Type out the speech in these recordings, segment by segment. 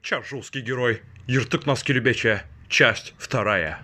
Çarjowskiý geroý, Ýyrtyk naskili beçe, Çast wtaraýa.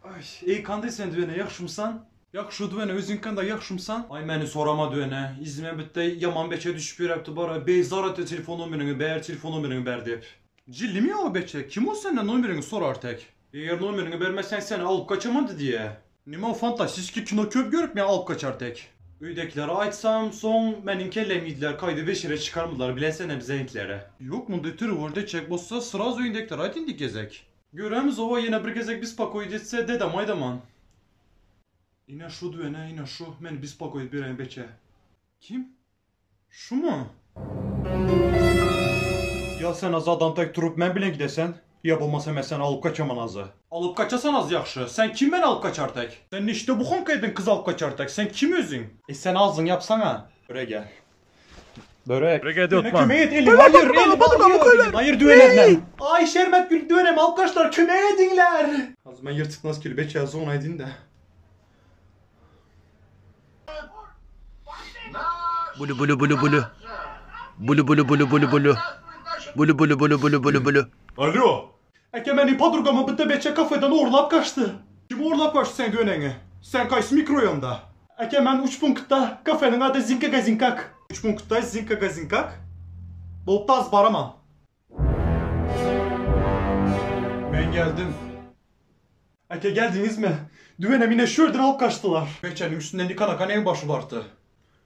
Aý, eý kanday sen düwene ýagşymysan? Ýagşy düwene özüň kanday ýagşymysan? Aý meni sorama düwene, izime bitde ýaman beçe düşüp ýöräpdi bara bezar etdi telefon nomeriňi ber, telefon nomeriňi ber diýip. Jillimi o beçe, kim o senden nomeriňi sorar tek? Eger nomeriňi bermeseň seni alyp gaçaman diýýä. Nime o fantastiski kino köp görüp meni alyp gaçar tek. Öýdäkilere aýtsam soň meniň kellemi iýdiler kaýda beşere çykarmadylar bilesenem zeňklere. Ýok munday terror etjek bolsa srazu öýündäkilere aýt indi gezek. Göremiz owa ýene bir gezek bispokoýit etse dedem aýdaman. Ine şu düwene ine şu meni bispokoýit beren beçe. Kim? Şumy? Ýa sen azadan tek turup men bilen gidesen, ýa bolmasa men seni alyp gaçaman azy. Alyp gaçasan az ýagşy. Sen kim meni alyp gaçar tek? Sen neşde buhanka ediň kyz alyp gaçar tek? Sen kim özüň? E sen agzyňy ýapsaňa. Böre gel. Börek. Börek Düwene kömek et elini aýyr elini aýyr aýyr düwenemden. Aý Şermet gül düwenemi alyp gaçdylar kömek ediňler. Hazır men ýyrtyk naskili beçä zona edin-de. Bulu bulu bulu bulu. Bulu bulu bulu bulu bulu. Bulu bulu bulu bulu bulu bulu. Alo. Eke meni podrugama bitte beçe kafeden ogurlap kaçdy. Kim ogurlap kaçdy seň döneňi? Sen kaýsy mikroýonda? Eke men uç punktda, kafeniň ady Zinka Gazinkak. Uç punktda Zinka Gazinkak? Bolupdy az baraman. Men geldim. Eke geldiňizmi? Düwenem ine şu ýerden alyp gaçdylar. Beçäniň üstünde nikanakan egin-başy bardy.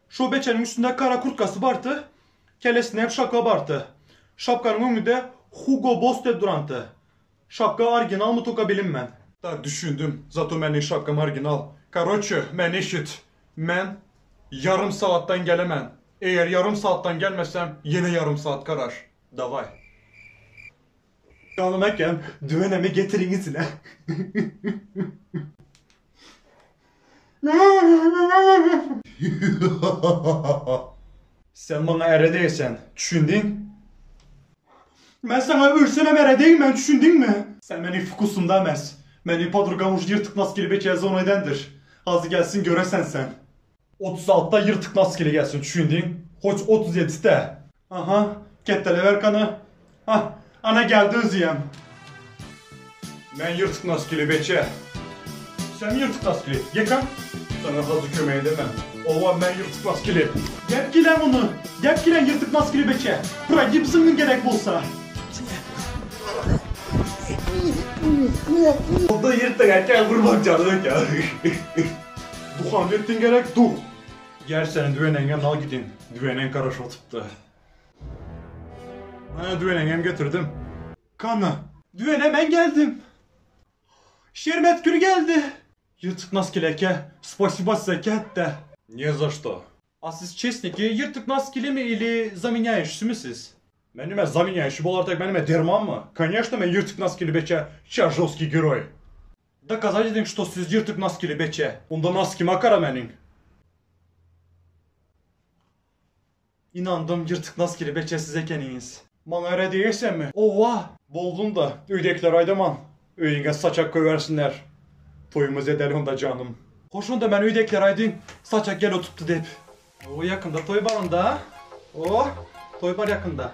Şo beçäniň üstünde gara kurtkasy bardy. Kellesinde hem şapka bardy. Şapkanyň öňünde Hugo Boss diýip durandy. Şapka originalmy toka bilinmän. Tak düşündim. Zato meniň şapkam original. Karoçe, meni eşit. Men ýarym sagatdan gelemen. Eger ýarym sagatdan gelmesem, ýene ýarym sagat garaş. Daway. Janym ekem, düwenemi getiriň içine. Sen maňa ere degsen, düşündiň? Men saňa ölsemem ere degmen, düşündiňmi? Sen meniň wkusumda emes. Meniň podrugam uj ýyrtyk naskili beçe zona edendir. Hazy gelsin göresen sen. 36-da ýyrtyk naskili gelsin, düşündiň? Hoç 37-de. Aha, ketdeleber kana. Hah, ana geldi özüýem. Men ýyrtyk naskili beçe. Sen ýyrtyk naskili, gekan. Sana hazy kömek edemem. Owa, men ýyrtyk naskili. Gep kilen muny, gep kilen ýyrtyk naskili beçe. Progib zyňyň gerek bolsa. Oldy ýyrtyk eken gurban janyň eken. Duhan etdiň gerek duh. Gel seni düweneňem al gidin. Düweneň garaşyp otypdy. Ana düweneňem getirdim. Kana. Düwene men geldim. Şermet gül geldi. Ýyrtyk naskili eke. Spasiba size kätde. Ne za što. A siz çesniki ýyrtyk naskilimi ili zamenýaýuşymy siz? Men nime zamenýaýuşy bolar tek men nime dermanmy? Koneşno men ýyrtyk naskili beçe çarjowskiý geroý. Dokazat ediň şto siz ýyrtyk naskili beçe. Onda naskima kara meniň. Ynandym ýyrtyk naskili beçe siz ekeniňiz. Maňa ere diýeýsemmi? Owa! Boldum-da, öýdäkilere aýdaman. Öýüňe saçak goýbersinler. Toýumyzy edeli onda janym. Hoş onda men öýdäkilere aýdyn, saçak gel otupdy diýip. O ýakynda toý bar onda. O, toý bar ýakynda.